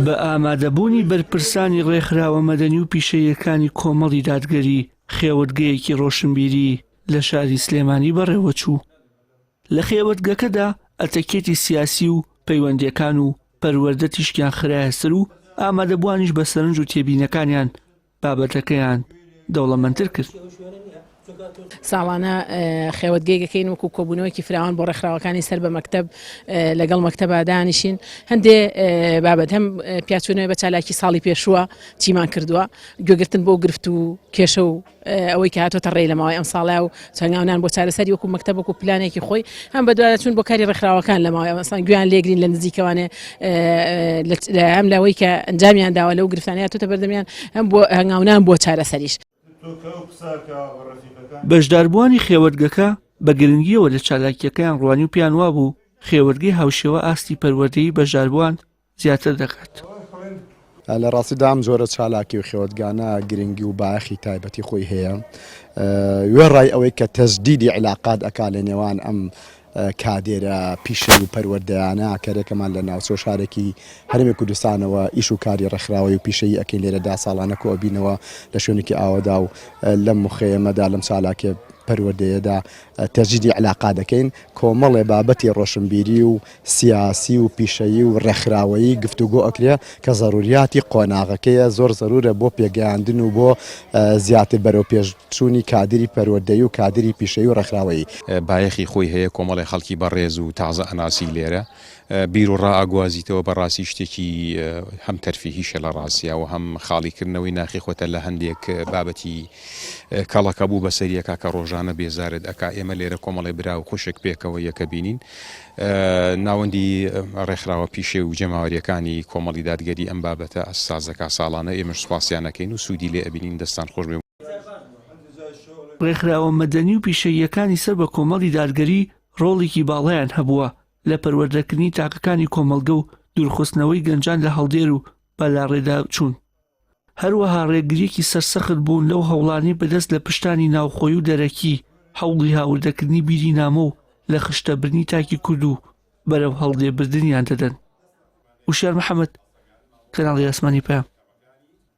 بە ئامادەبوونی بەرپرسانی ڕێکخراوە مەدەنی و پیشەییەکانی کۆمەڵی دادگەری، خێوەتگەیەکی ڕۆشنبیری لە شاری سلێمانی بەڕێوەچوو. لە خێوەتگەکەدا ئەتەکێتی سیاسی و پەیوەندییەکان و پەروەردە تیشکیان خرایە سەر و ئامادەبووانیش بە سەرنج و تێبینەکانیان بابەتەکەیان دەوڵەمەندتر کرد. ساڵانە خێوەتگەیەک ئەکەین وەکو کۆبوونەوەیەکی فراوان بۆ ڕێکخراوەکانی سەر بە مەکتەب لەگەڵ مەکتەبا دانیشین هەندێ بابەت هەم پیاچوونەوەی بە چالاکی ساڵی پێشووە چیمان کردووە گوێگرتن بۆ گرفت و کێشە و ئەوەی کە هاتۆتە ڕێی لە ماوەی ئەم ساڵە و چەنگاونان بۆ چارەسەری وەکو مەکتەب وەکو پلانێکی خۆی هەم بەدواداچوون بۆ کاری ڕێکخراوەکان لە ماوەی ئەمسان گوێیان لێگرین لە نزیکەوانێ هەم لەوەی کە ئەنجامیان داوە لەو گرفتانە هاتۆتە بەردەمیان هەم بۆ هەنگاونان بۆ چارەسەریش. بەشداربووانی خێوەتگەکە بە گرنگییەوە لە چالاکییەکەیان ڕوانی و پێیان وابوو خێوەتگەی هاوشێوە ئاستی پەروەردەیی بەشداربووان زیاتر دەکات. لە ڕاستیدا ئەم جۆرە چالاکی و خێوەتگانە گرنگی و بایەخی تایبەتی خۆی هەیە وێڕای ئەوەی کە تەجدیدی عیلاقات ئەکا لە نێوان ئەم کادێرە پیشەی و پەروەردەیانە کە رێکەمان لە ناوچە و شارێکی هەرێمی کوردستانەوە ئیش و کاری ڕێکخراوەی و پیشەیی ئەکەین لێرەدا ساڵانە کۆ ئەبینەوە لە شوێنێکی ئاوەدا و لەم مخەیەمەدا لەم چالاکیە پەروەردەیەدا تەجدیدی عیلاقات دەکەین کۆمەڵێ بابەتی ڕۆشنبیری و سیاسی و پیشەیی و ڕێکخراوەیی گفتوگۆ ئەکرێ کە زەروریاتی قۆناغەکەیە زۆر زەرورە بۆ پێگەیاندن و بۆ زیاتر بەرەوپێشچوونی کادری پەروەردەیی و کادری پیشەیی و ڕێکخراوەیی. بایەخی خۆی هەیە کۆمەڵێ خەڵکی بەڕێز و تازە ئەناسی لێرە بیر و ڕا ئەگوازیتەوە بەڕاستی شتێکی هەم تەرفیهیشە لە ڕاستیا و هەم خاڵی کردنەوەی ناخی خۆتە لە هەندێک بابەتی کەڵەکە بوو بەسەریەکا کە ڕۆژانە بێزارت ئەکا ئێمە لێرە کۆمەڵێ برا و خوشک پێکەوە یەکە بینین ناوەندی ڕێکخراوە پیشەی و جەماوەریەکانی کۆمەڵی دادگەری ئەم بابەتە ساز دەکا ساڵانە ئێمەش سوپاسیان ئەکەین و سوودی لێ ئەبینین دەستان خۆش بێ. ڕێکخراوە مەدەنی و پیشەییەکانی سەر بە کۆمەڵی دادگەری ڕۆڵێکی باڵایان هەبووە لە پەروەردەکردنی تاکەکانی کۆمەڵگە و دوورخستنەوەی گەنجان لە هەڵدێر و بەلاڕێداچوون. هەروەها ڕێگرییەکی سەرسەخت بوون لەو هەوڵانەی بەدەست لە پشتانی ناوخۆی و دەرەکی هەوڵی هاوردەکردنی بیری نامۆ و لە خشتەبردنی تاکی کورد و بەرەو هەڵدێ بردنیان دەدەن. وشیار محەمەد، کەناڵی ئاسمانی پەیام.